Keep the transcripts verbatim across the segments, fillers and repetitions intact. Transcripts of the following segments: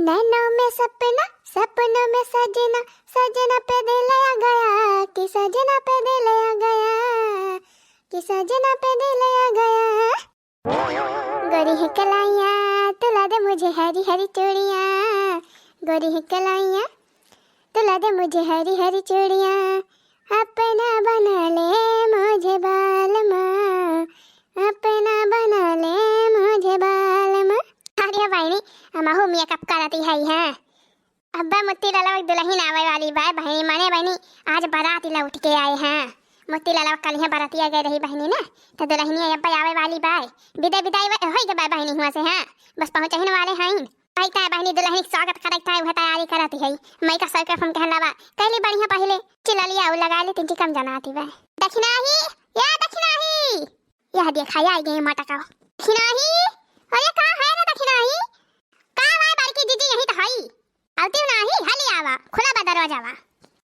नैनों में सपना, सपनों में सजना, सजना पे दिल आ गया, कि सजना पे दिल आ गया, कि सजना पे दिल आ गया। गोरी है कलाइयाँ, तुला दे मुझे हरी हरी चूड़ियाँ। गोरी है कलाइयाँ, तुला दे मुझे हरी हरी चूड़ियाँ। अपना बना ले मुझे बालमा, अपना बना ले मुझे बालमा। अरे बहिनी, हमहू मेकअप करती है, हाँ। अब्बा मोती लालवा के दुलहिन आवे वाली बा बहिनी, माने बहिनी, आज बारात लौट के आए हैं। मोती लालवा कलिहे बरतिया गए रही बहिनी ना, तो दुलहिनिया अब्बा आवे वाली बा। विदाई विदाई वे-, होई के बा बहिनी हुआ से, हाँ, बस पहुँचहिन वाले हैं। भाई ता बहिनी दुलहिन के स्वागत करे ता उहे तैयारी करत है। मइका सर के फोन कहला बा, कहली बढ़िया पहिले चिललिया उ लगा ली, तिनकी कम जनाती बा। दखिनाही, या दखिनाही, यह देखा, या आई गए मटका। दखिनाही, अरे का है रे दखिनाही? का भाई बड़की जीजी यहीं तो हई। आउती नाही, हली आवा, खुला बा दरवाजावा।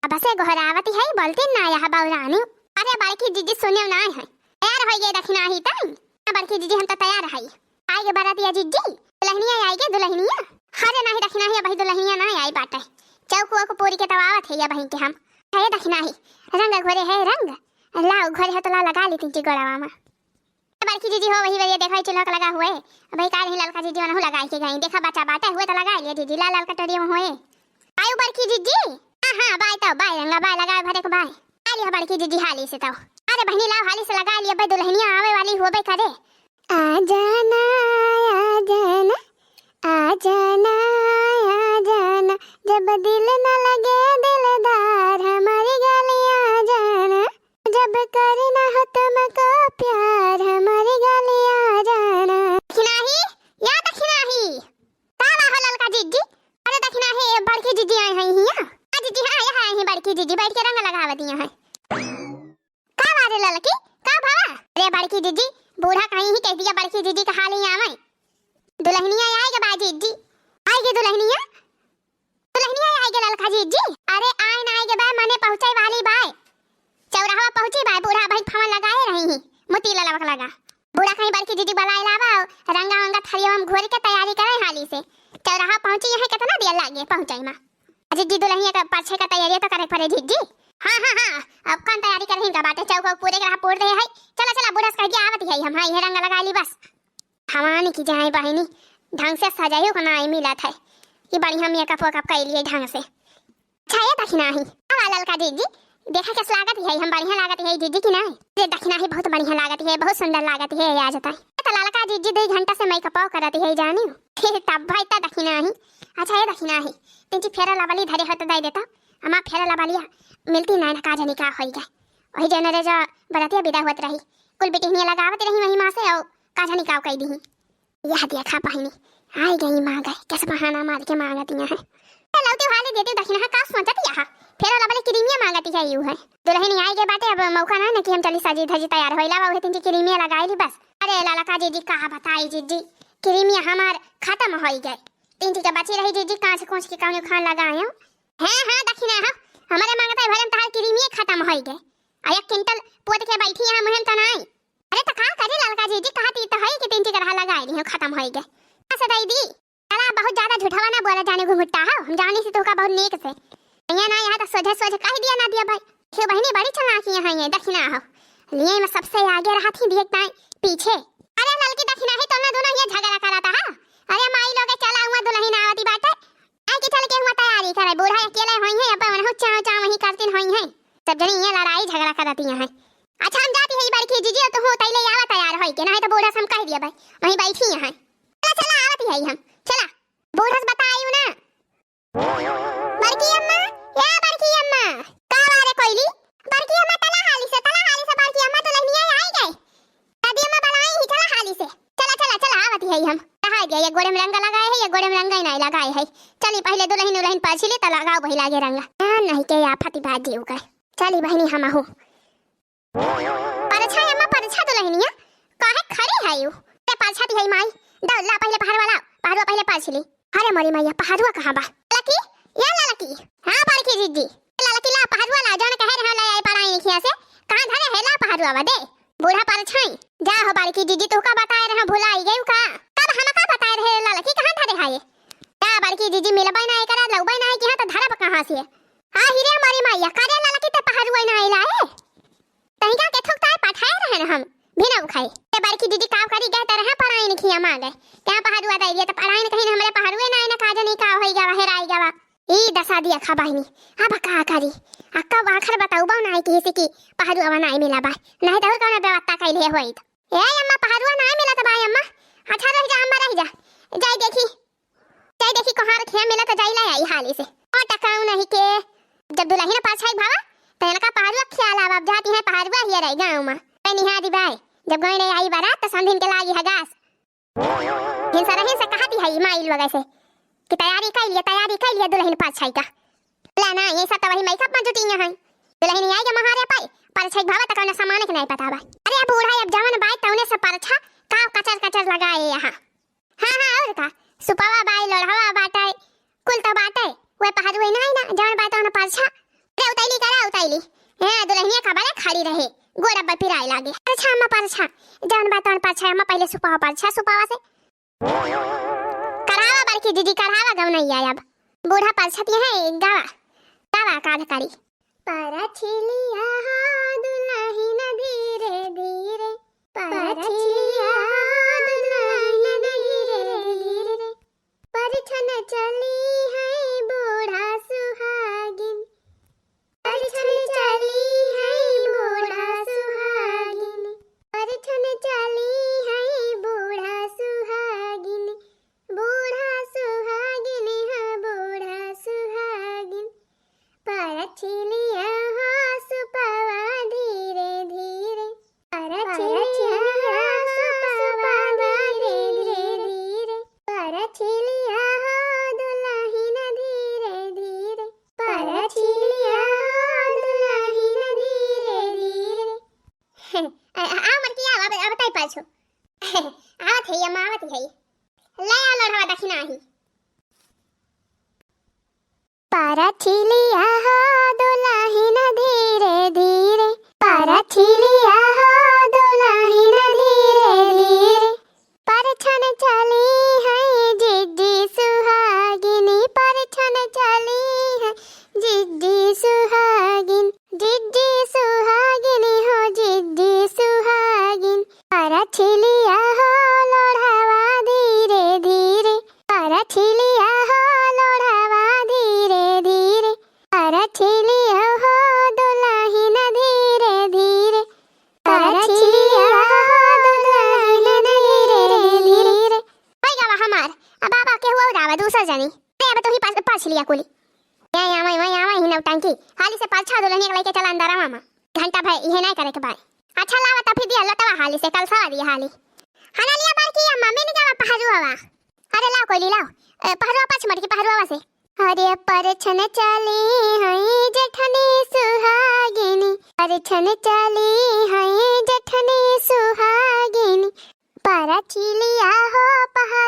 अब से गोहरावती है, बोलती ना यह बौरानी। अरे बड़की जीजी सुने ना है। तैयार होई गए दखिनाही तई। हाँ बड़की जीजी हम तो तैयार है। आई गे बरातिया जीजी, दुलहिनिया आई गे दुलहिनिया। अरे नाही दखिनाही, अबही दुलहिनिया ना आई बाटे। चौक वौक पूरी के तब आवत है या बहिन के हम। हे दखिनाही, रंग घोरे है रंग। लाओ घोरे है तो ला लगा ली तिनकी गोड़ावा मा। बड़की जीजी हो वही वही देखा चूल्हा का लगा हुए। भाई का रही ललका जीजी वनहु लगाई के गई। देखा बच्चा बाटे हुए तो लगा लिया जीजी, ला ललका टोरिया में हुए। आयु बड़की जीजी। हाँ हाँ बाय तो बाय रंगा बाय लगा भरे को बाय। आ लिया बड़की जीजी हाली से तो। अरे बहिनी लाओ हाली से लगा लिया भाई दुलहिनिया आवे वाली हुए करे। आ जाना, आ जाना, आ जाना, आ जाना, जब दिल न लगे दिलदार हमारी गली आ जाना। जब करना हो तुमको प्यार हमारी गली आ जाना। दखिनाही, या दखिनाही। का बा हो ललका जीजी? अरे दखिनाही, ये बड़की जीजी आई हैं हिया। आ जीजी, हाँ, यहाँ आई हैं बड़की जीजी, बैठ के रंग लगावत यहाँ हैं। का बा रे ललकी, का बा? अरे बड़की जीजी, बूढ़ा कहीं ही कह दिया बड़की जीजी का हाल ही आवे। दुलहिनिया आई गे बा जीजी, आई गे दुलहिनिया। दुलहिनिया आई गे ललका जीजी। अरे आए ना आई गे बा, मने पहुँचाई वाली बाय। चौराहा पहुँची बाय, बूढ़ा भाई फोन लगाए रही ही, मोती ललवा का लगा। बूढ़ा कहीं बड़की जीजी बुलाए लावा, रंगा वंगा थरिया में घोर के तैयारी करे हाली से। चौराहा पहुँची यहाँ कितना देर लागे पहुँचाई मा। जीजी दुलहिनिया का पाछे का तैयारी तो करे पड़े जीजी। हाँ हाँ हाँ, अब कौन तैयारी करे इनका बाटे, चौक वौक पूरे के रहा पूर दे है। चला चला बूढ़ा से कह के आवत है हम, हाँ ये रंग लगा ली बस। भवानी की जाए बहिनी, ढंग से सजाइयो को नाई मिलत है। ये बढ़िया मेकअप वेकअप कर लिए ढंग से। अच्छा ये दखिनाही, का बा ललका जीजी, देखा कैसे लागत है, हम बढ़िया लागत है जीजी की नाई? ये दखिनाही बहुत बढ़िया लागत है, बहुत सुंदर लागत है आज तक। ये तो ललका जीजी दो घंटा से मेकअप करत है जानी। तब भाई ता दखिनाही। अच्छा ये दखिनाही, तिनची फेरा लवली धरे हो तो दे देता। अमा फेरा लवलिया मिलती ना, ना का जानी का होई गए। वही जने रे जो बरतिया विदा होत रही, कुल बिटिहनिया लगावत रही वही माँ से, और का जानी का कह दी। यह देखा बहिनी, आई गई माँ गए, कैसे बहाना मार के मांगती है। लौटे वाले देते दखिना है, का सोचती है? फेरा लवली क्रीमिया मांगती है यू है। दुलहिन आई गए बाटे, अब मौका ना है ना कि हम चली सजी धजी तैयार होइला, वही तिनची क्रीमिया लगाई ली बस। अरे ललका जीजी का बताई जीजी, क्रीमिया हमार खत्म होई गए। तिनची के बची रही जीजी, कांच कूच के कौन खान लगाए हो। हाँ हाँ दखिना हो, हमारे मांगता है भरे में तहार क्रीमिया खत्म होई गए। आ एक क्विंटल पोत के बैठी है मुहिम तनाई। अरे तो का करे ललका जीजी, कहती तो है कि तिनची के रहा लगाई ली हो, खत्म होई गए। ऐसे दई दी। चला बहुत ज्यादा झूठावा ना बोला जाने घुंघुट्टा हो, हम जानी से तोहका बहुत नीक से। यहाँ ना यहाँ तो सोझे सोझे कह दिया ना दिया भाई। क्यों बहिनी बड़ी चालाकी यहाँ ये दखिना हो। लिए में सबसे आगे रहत ही दिए ताई पीछे। अरे ललकी दखिना ही तुमने दोनों ये झगड़ा कराता है। अरे माई लोगे चला हुआ दुलहिन आवती बाटे। आई के चल के हुआ तैयारी करे, बूढ़ा अकेले होई है, अपन मनहु चाव चाव वही करतीन होई है। सब जनी ये लड़ाई झगड़ा करती हैं। अच्छा हम जाती है बड़की जीजी, तो हो तैले आवा तैयार होई के, नहीं तो बूढ़ा से हम कह दिया भाई, वहीं बैठी हैं। चला चला आवती है हम, चला। बूढ़ा से बताई ना। बड़की अम्मा, या बड़की अम्मा। का बारे कोइली? बड़की अम्मा तला हाली से, तला हाली से बड़की अम्मा, दुलहिनिया आई गए। दादी अम्मा बुलाई ही, चला हाली से। चला चला चला आवती है हम। कहा गया ये गोड़े में रंग लगाए है, ये गोड़े में रंग ही नहीं लगाए है। चली पहले दुलहिन उलहिन पाछी ली, तो लगाओ वही लागे रंग। हाँ, नहीं के आफत बाजी उकर। चली बहिनी हम आहू। परछा अम्मा, परछा दुलहिनिया, काहे खड़ी है यू? ते परछा दी है माई, दौड़ ला पहले पहरुआ ला, पहरुआ पहले परछ ली। अरे मोरी मैया, पहरुआ कहाँ बा? लकी, या ललकी। हाँ बड़की जीजी। ललकी ला पहरुआ ला, जौन कहे रहे ला आई पढ़ाई लिखिया से, कहाँ धरे है ला पहरुआ बा दे। बूढ़ा परछाई, जा हो बड़की जीजी, तू का बताए रहे भुलाई गई का? तब हम का बताए रहे ललकी कहाँ धरे है ये? का बड़की जीजी मिलबै नाहीं करत, लउबै नाहीं किहाँ त धरब कहाँ से? आ ही रे हमरी मइया, करे लाला की ते पहरुआ नाहीं लाए। तनिका के थुक ताए पठाए रहन हम, बिना उखाए। ते बड़की जीजी का करी गए त रहे पढ़ाई नहीं किया माँ गए। कहाँ पहरुआ दे दिया त पढ़ाई नहीं कहीं हमरे पहरुए नाहीं न का जनी का होई गवा, हेराई गवा। ई दसा दिया खा बहिनी, अब का करी? अक्का आखर बताऊ बा नाहीं किसी की पहरुआ नाहीं मिला बा। नाहीं त और कौन व्यवस्था कैले होई त। ए अम्मा, पहरुआ नाहीं मिला त बा अम्मा। अच्छा रह जा अम्मा, रह जा। जाई देखी, जाई देखी कोहार खिया मिला त जाई ला आई हाली से। ओ टकाऊ नहीं के, जब दुलहिन परछाई भावा, त इनका पहरुआ ख्याल आवा, अब जाती है पहरुआ हिया रही गाँव मा। ए निहारी बाय, जब गई नहीं आई बारात त समधिन के लागी हगास। हिन सरहिन से कहती है माई लोग ऐसे कि तैयारी कर लिए, तैयारी कर लिए दुलहिन परछाई का। ला ना, ये सब त वही मेकअप मा जुटी हैं। दुलहिन आई के महारे पाई, परछाई भावा त कौन सामान के नहीं पता बा। अरे बूढ़ा, अब जवन बाय तौने से परछा, का कचर कचर लगाए यहाँ। हाँ, हाँ, और का? सुपवा बाय, लोढ़वा बाटे, कुल तो बाटे, वे पहरुए नाहीं ना, जवन बाय तौन परछा। अरे उतैली करा, उतैली। हाँ, दुलहिनिया का बड़े खड़ी रहे, गोड़ अब पिराए लागे। परछा अम्मा परछा, जवन बाय तौन परछा, अम्मा पहिले सुपवा परछा, सुपवा से। कढ़ावा बड़की जीजी, कढ़ावा गवनैया अब। बूढ़ा परछत है, गावा, गावा काल करी। परछिलिया हो दुलहिन धीरे धीरे, परछिलिया हो दुलहिन धीरे धीरे। परछन चली है बूढ़ा सुहागिन, परछन चली है बूढ़ा सुहागिन, परछन चली है बूढ़ा सुहागिन, बूढ़ा सुहागिन है बूढ़ा सुहागिन। परछिलिया हो सुपवा धीरे धीरे, परछिलिया हो सुपवा धीरे धीरे, परछिलिया हो दुलहिन धीरे धीरे, परछिलिया हो दुलहिन धीरे धीरे। आ, आ, आ, मरकी, आ, अब, अब ताई पाछो। आवत है, अम्मा आवत है। ले आ लोढ़वा दखिना ही। परछिलिया हो दुलहिन धीरे धीरे, परछिलिया हो दुलहिन धीरे धीरे। परछन चली है जिज्जी सुहागिनी, परछन चली है जिज्जी सुहागिन, जिज्जी सुहागिन हो जिज्जी सुहागिन। परछिलिया हो लोढ़वा धीरे धीरे, परछिलिया हो लोढ़वा धीरे धीरे, परछिलिया हो दुलहिन धीरे धीरे, परछिलिया हो दुलहिन धीरे धीरे। होइ गवा हमार, अब बाबा केहू और आवा दूसर जनी। ते अब तू ही परछिलिया कुली। ए, आवा, आवा, आवा, ही नौटंकी। हाली से परछा दुलहिनिया के लइके चला अंदरवा मा। घंटा भर इहे नाहीं करे के बाय। अच्छा लावा त फिर दिया लतवा हाली से, कलसवा दिया हाली। हना लिया बड़की अम्मा, मिल गवा पहरुआ। अरे लाव कोइली लाव। ए, पहरुआ परछ मटकी पहरुआ से। अरे परछन चली है जेठनी सुहागिनी, परछन चली है जेठनी सुहागिनी। परछिलिया हो पहा